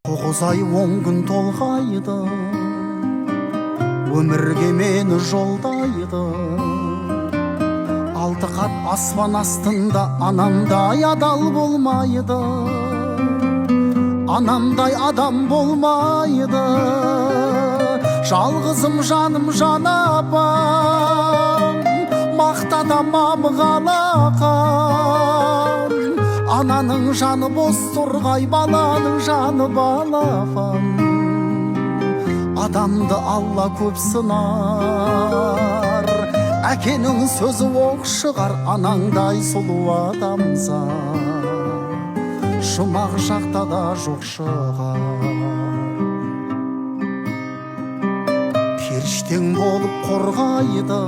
9 ай 10 күн толғайды, өмірге мені жолдайды. Алты қат аспан астында анамдай адал болмайды, анамдай адам болмайды. Жалғызым жаным жан апам, мақтана мамық алақан. Ананың жаны бос торғай, баланың жаны балапан. Адамды Алла көп сынар, әкенің сөзі оқ шығар, анаңдай сұлу адамзат шумақ жақта да жоқ шығар. Періштең болып қорғайды,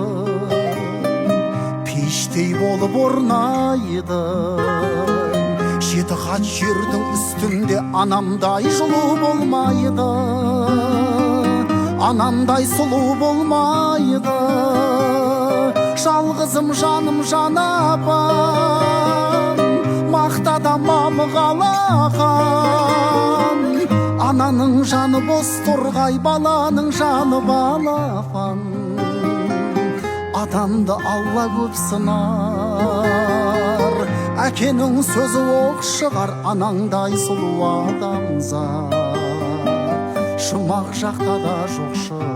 пейіштей болып орнайды. Жеті қат жердің үстінде анамдай жылу болмайды, анамдай сұлу болмайды. Жалғызым жаным жан апам, мақтада мамық алақан. Ананың жаны бос торғай, баланың жаны балапан. Адамды Алла көп сынар, әкенің сөзі оқ шығар, анаңдай сұлу адамзат шумақ жақта да жоқ шығар.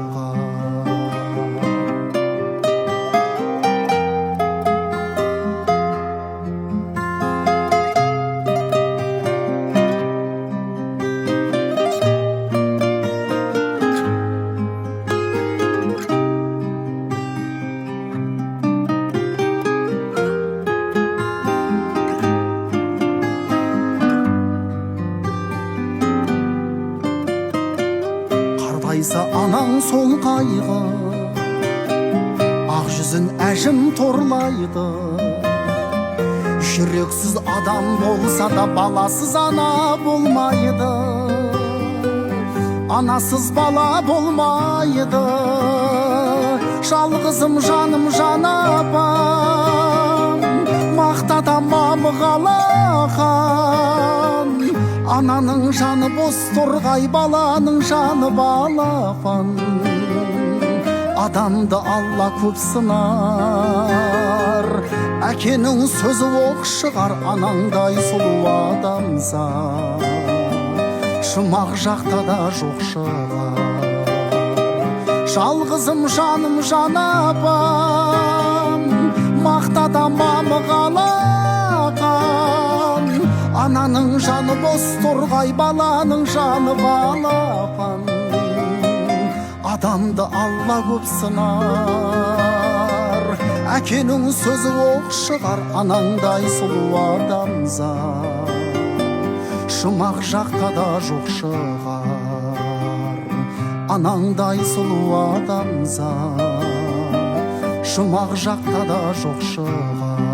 Қартайса анаң сол қайғы, ақ жүзін әжім торлайды. Жүрексіз адам болса да баласыз ана болмайды, анасыз бала болмайды. Жалғызым жаным жан апам, мақтада мамық алақан. Ананың жаны бос торғай, баланың жаны балапан. Адамды Алла көп сынар, әкенің сөзі оқ шығар, анаңдай сұлу адамзат шумақ жақта да жоқ шығар. Жалғызым жаным жан апам, мақтада мамық алақан. Ананың жаны бос торғай, баланың жаны балапан. Адамды Алла көп сынар, әкенің сөзі оқ шығар, анаңдай сұлу адамзат шумақ жақта да жоқ шығар. Анаңдай сұлу адамзат шумақ жақта да жоқ шығар.